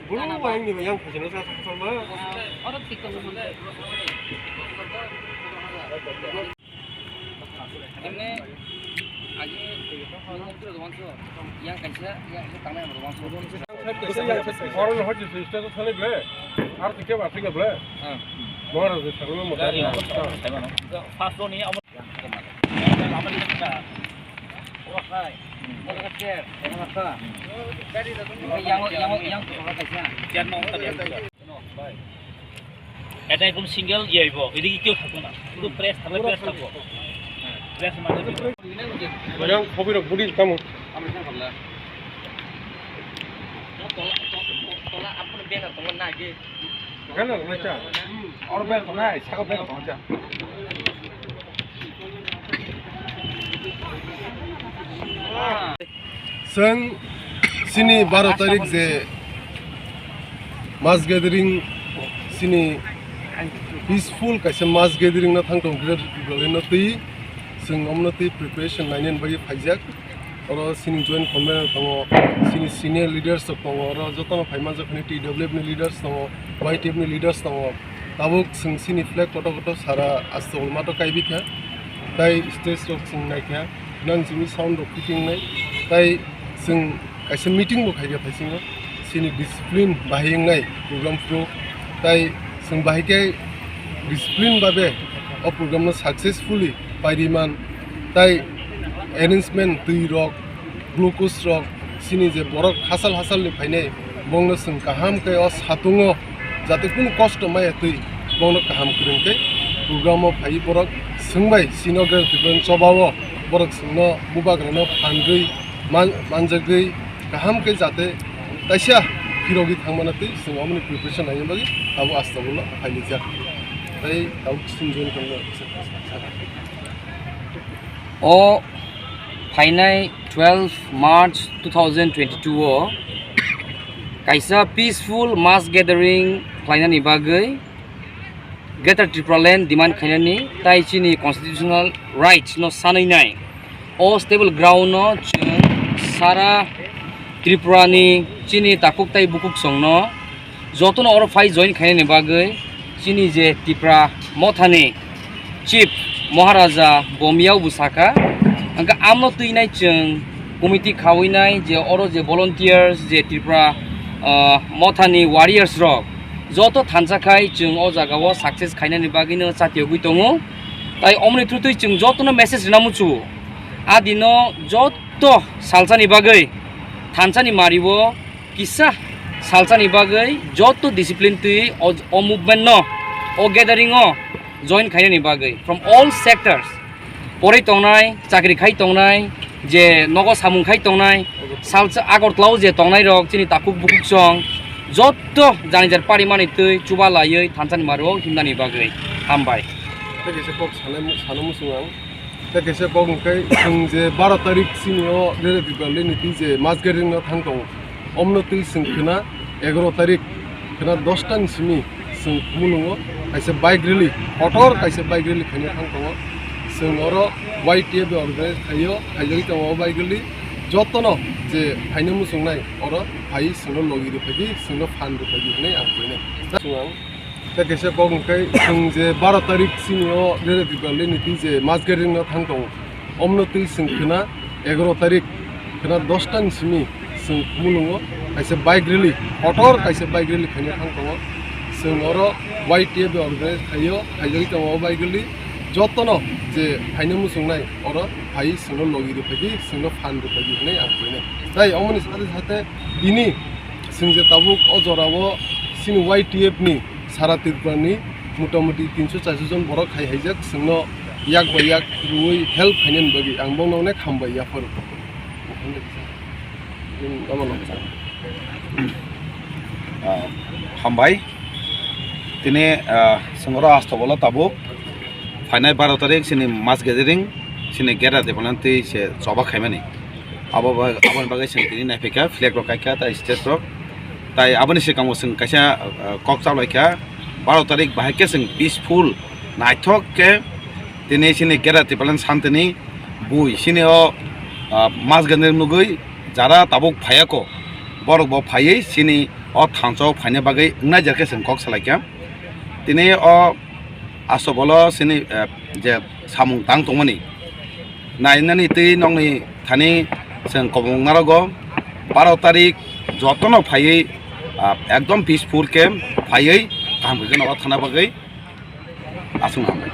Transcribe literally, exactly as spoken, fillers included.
Bulu wang ni yang khajana sa sa ma. Yang kaisa, yang kaisa tangnai ang rwmang so. Yang side kaisa, yang side kaisa. Oro no hot stage stage thani ble. Ar tike ba tike ble. Bora de thangno mo dari. First ni amo. Yang yang yang kaisa. Eta ekdom single ye bo, edik keu thakbo na. Edu press thakle press thakbo. Press mane. Yang khobi rok budi tamo. Gana na cha. Or bel ko nai, saka bel ko cha. Chwng chini baro tarik je mass gathering, chini peaceful kaisa mass gathering no thang tong, Greater Tipraland no twi chwng omno twi preparation nainani bagwi phaijak. Oro chini joint convener tongo, chini senior leaders rok tongo, oro jotono phai manjak phani T W F ni leaders tongo, Y T F ni leaders tongo. Tabuk chwng chini flag kotor kotor sara Astabol mato kaibi kha, tai stage rok chwng nai kha. Nang simi sound rok fitting nai, tai chwng kaisa meeting bo khaikha phaisingo, chini discipline bahai wngnai program phuru, tai chwng bahai khe discipline babe o program no successfully pairiman, tai arrangement twi rok, glucose rok, chini je borok hasal hasal ni phainai, bongno chwng kaham khe o satungo jate kunu kosto maya twi bongno kaham kwrwng khe program o phai borok swngbai chini o Greater Tipraland chobao borok chwngno bubagrano phanrwi man-, manjagwi kaham khe jate taisa phirogwi thangmana twi chwng omoni preparation naina bagwi abo Astabolo phailijak. Tai tabuk chwng join khaina. O phainai twelve March two thousand twenty-two o kaisa peaceful mass gathering khlainani bagwi Greater Tipraland demand khainani tai chini constitutional rights no sanwi nai. O stable ground no chwng sara Tripura ni chini takhuk tai bukhuk song no jotono oro phai join khainani bagwi chini je Tipra Mothani Chief Maharaja Bomyao bo sakha, hwnkhe amno twinai chwng committee khawinai je oro je volunteers je Tripura, ah, Mothani warriors rok joto thansa khai chwng o jagao success khainani bagwino chatiogwi tongo. Tai omoni thutwi chwng jotono message rwna muchungo. A dino joto salsani bagwi thansani mario kisa salsani bagwi joto discipline twi o, o movement no, o gathering o join khainani bagwi from all sectors, porwi tongnai, chakri khai tongnai, je nogo samung khai tongnai, salsa Agartala o je tongnai rok chini takhuk bukhuk song joto janijar parimani twi chuba laiwi thansani mario himnani bagwi hambai. Tei kaisa kok sanai, sana muchung ang. Tei kaisa kok hwnkhe chwng je baro tarik chini o Greater Tipraland ni twi je mass gathering no thang tongo. Omno twi chwng khwna egaroh tarik khwna dosta ni simi chwng Khumulwngo kaisa bike rally, kotor kaisa bike rally khaina thang tongo. Chwng oro Y T F bai organize khaio, khaijagwi tongo o bike rally. Jotono je phaina muchungnai oro phai chwngno logi rwphaidi, chwngno phan rwphaidi hwnwi ang khainai. Chwng ang Tei kaisa kok hwnkhe chwng je baro tarik chini o Greater Tipraland ni twi je mass gathering no thang tongo. Omno twi chwng khwna egaroh tarik khwna dosta ni simi chwng Khumulwngo kaisa bike rally, kotor kaisa bike rally khaina thang tongo. Chwng oro Y T F bai organize khaio, khaijagwi tongo o bike rally. Jotono je phaina muchungnai oro phai chwngno logi rwphaidi, chwngno phan rwphaidi hwnwi ang khainai. Tai omoni sate sate tini chwng je tabuk o jorao chini Y T F ni sara Tripura ni motamuti tinso charso jon borok hai haijak chwngno yak bai yak rwui help khainani bagwi ang bono onek hambai yapharo. Ah, hambai. Tini, ah, chwng oro Astabolo tabuk phainai baro tarik chini mass gathering, chini Greater Tipraland twi se choba khaimani. Abo ba-, aboni bagwi chwng tini naiphaikha, flag rok kaikha, tai stage rok. Tai aboni swkango chwng kaisa, ah, kok chalaikha, baro tarik bahai khe chwng peaceful, naithok khe tini chini Greater Tipraland santini bui, chini o Ah, mas gandri nugwi jara tabuk phaiya ko, borok bo phaiwi chini o thansa o phaina bagwi wngnai jar khe chwng kok salai kha. Tini o aswk bolo chini, eh, je samung tang tongmani nainani twi nokni thani chwng kobong narogo baro tarik jotono phaiwi, ah, ekdom peaceful khe phaiwi kaham khe o thana bagwi aswk no hambai.